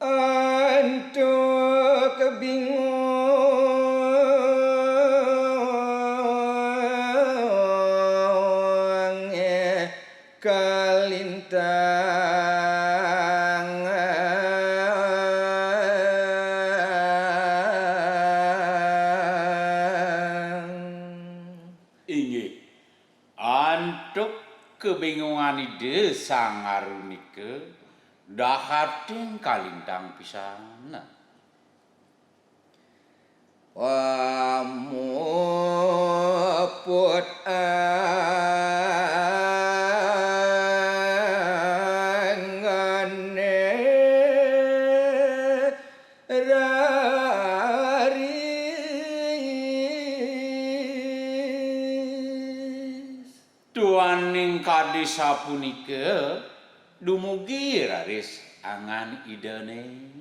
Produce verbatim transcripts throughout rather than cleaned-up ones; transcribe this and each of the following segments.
Antuk bingung kalintang. Inggih, antuk kabingungan Ida Sang Aru nika, dahating kalintang pisan. Pamuput anggane raris. Duaning kadi sapunika, dumugi raris angan Idane.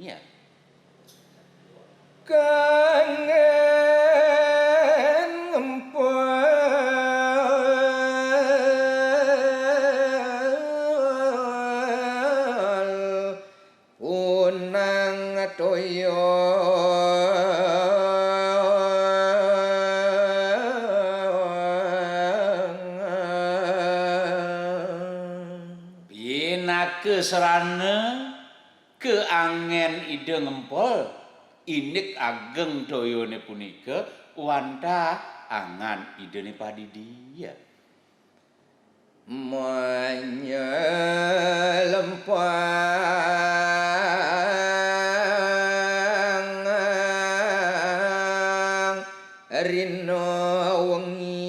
Kanggen ngempel punang toya. Pinaka sarana kaangen Ida ngempel indik ageng toyane punika wantah angan Idane padidi. Manyelempang rina wengi.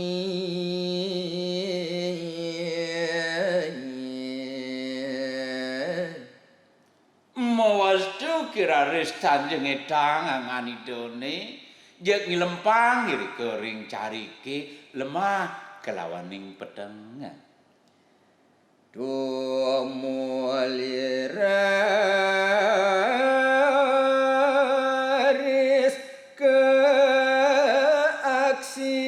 Mawastu ki raris tanjeng etang angan Idane, jeg ngilempang irika ring carike lemah kalawaning peteng. Tumuli raris ka aksi.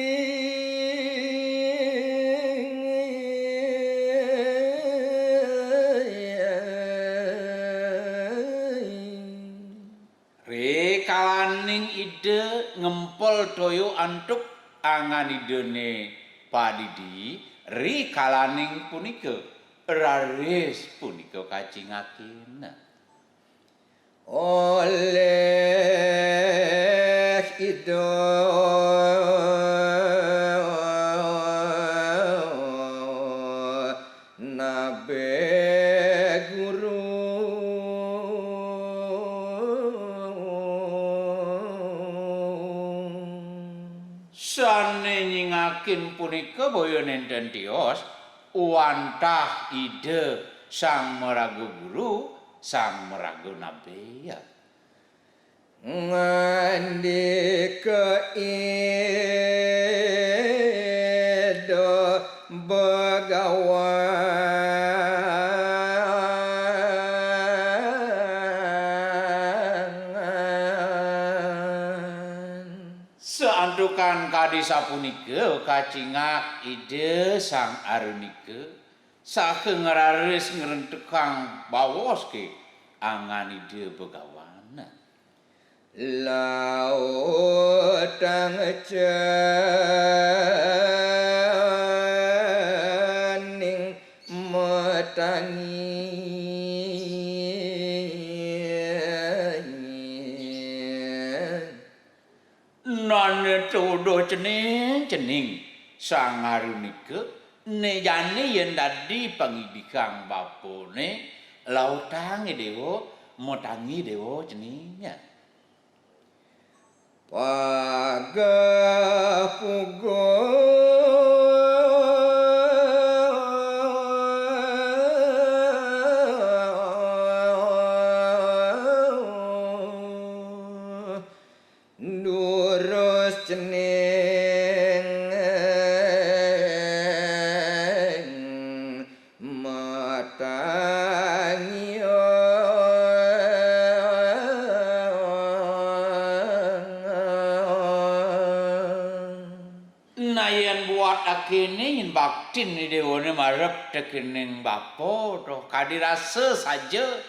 Rikalaning Ida ngempel toya antuk angan Idane padidi, rikalaning punika raris punika kacingakina. Oleh Ida Nabe Guru. Sane nyingakin punika boya nenten tios, wantah Ida Sang Maraga Guru, Sang Maraga Nabe. Ngandika Ida Begawan. Saantukan kadi sapunika kacingak Ida Sang Arunika, saha ngraris ngrentukang baos ke angan Ida Begawan. Lautang cening matangi. Nane tuduh cening-cening Sang Arunika, ne jani yen dadi pangidikang bapane, lautang Dewa, matangi Dewa cening. Pageh puguh durus cening matangi. Nah, yen buat akene, yen baktin Dewane marep tekening bapa, toh kadi rasa saja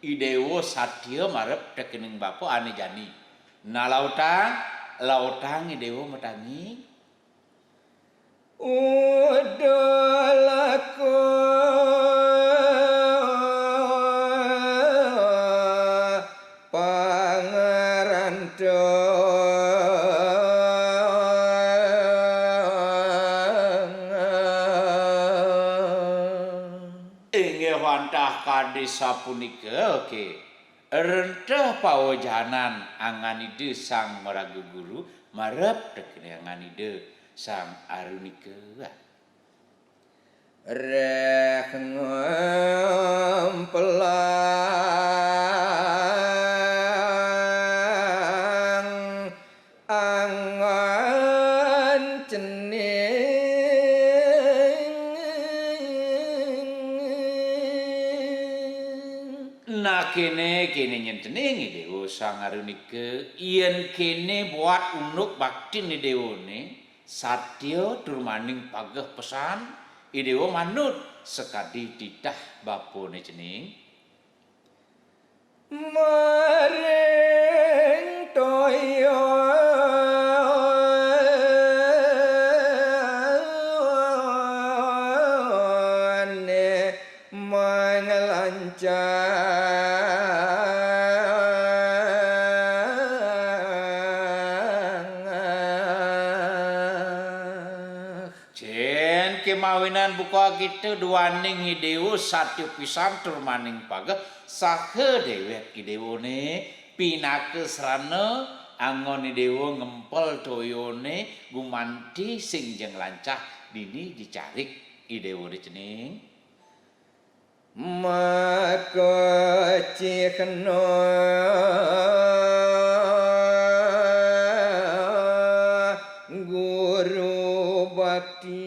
I Déwa satia marep tekening bapa ané jani. Nah, lautang, lautang I Déwa matangi. Udalaka pangrantang. Inggih wantah kadi sapunika, oké. Rentah pawejanan angan Ida Sang Maraga Guru marep tekene angan Ida Sang Arunika. Reh ngemplang angan cening. Nah, kene, kene nyen cening, I Dewa Sang Arunika, yen kene buat unduk baktin I Dewane, satia tur maning pageh pesan, I Dewa manut sakadi titah bapane cening. Maring toya ne manglancang. Jen kemawinan buka kita duaning I Dewa satia pisan tur maning pageh saha dewek I Dewane pinaka srana anggon I Dewa ngempel toyone gumanti sing jeng lancah dini dicarik I Dewane cening. Maka cihna guru bakti.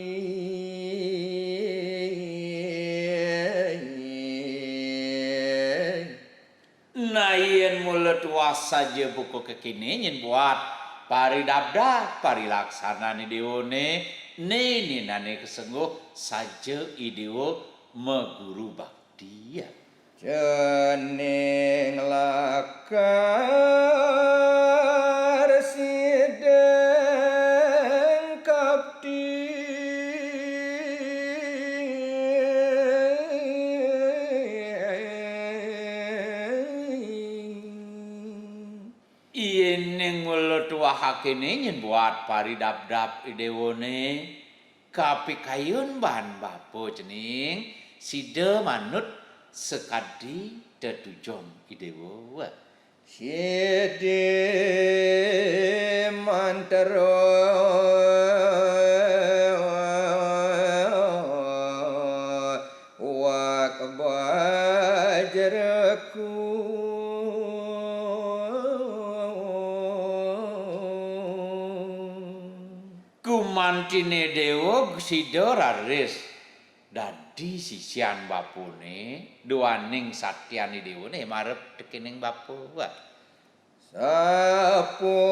Nah, yen mula tuah saja buka kekine nyen buat paridabdab parilaksanane dewane, ne ninane kesengguh saja I Dewa maguru bakti. Cening lakar sidang kapti. Yen ning mula tuahakene nyen buat paridabdab I Dewane, kapikayun ban bapa cening, sida manut sakadi tetujon I Dewa. Sidi mantra wak bajraku. Gumantine Dewa sida raris dadi sisian bapane, duaning saktiane Dewane marep tekening bapa. Sapunika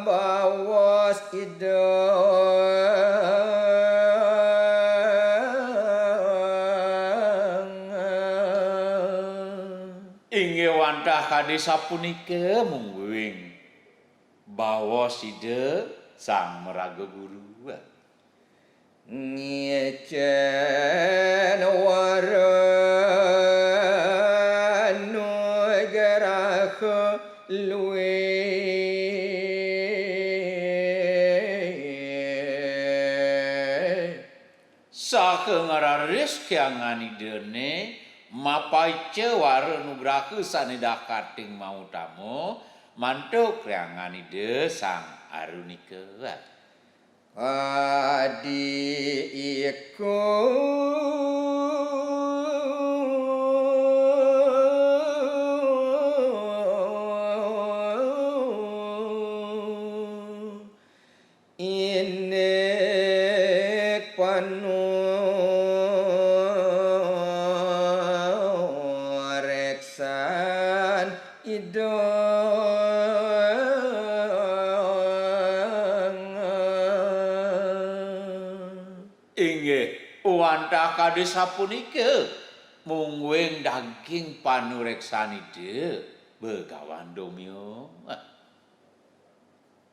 baos Ida. Inggih wantah kadi sapunika mungguing baos Ida Sang Maraga Guru. Ngicen wara nugraha luih. Saha ngraris kriangan Idane, mapaica wara nugraha sane dakating mautama, mantuk kriangan Ida Sang Arunika. Kadi iku. Indik panureksan Ida. Inggih, Wantah kadi sapunika, mungguing daging panureksan Ida, Begawan Domya.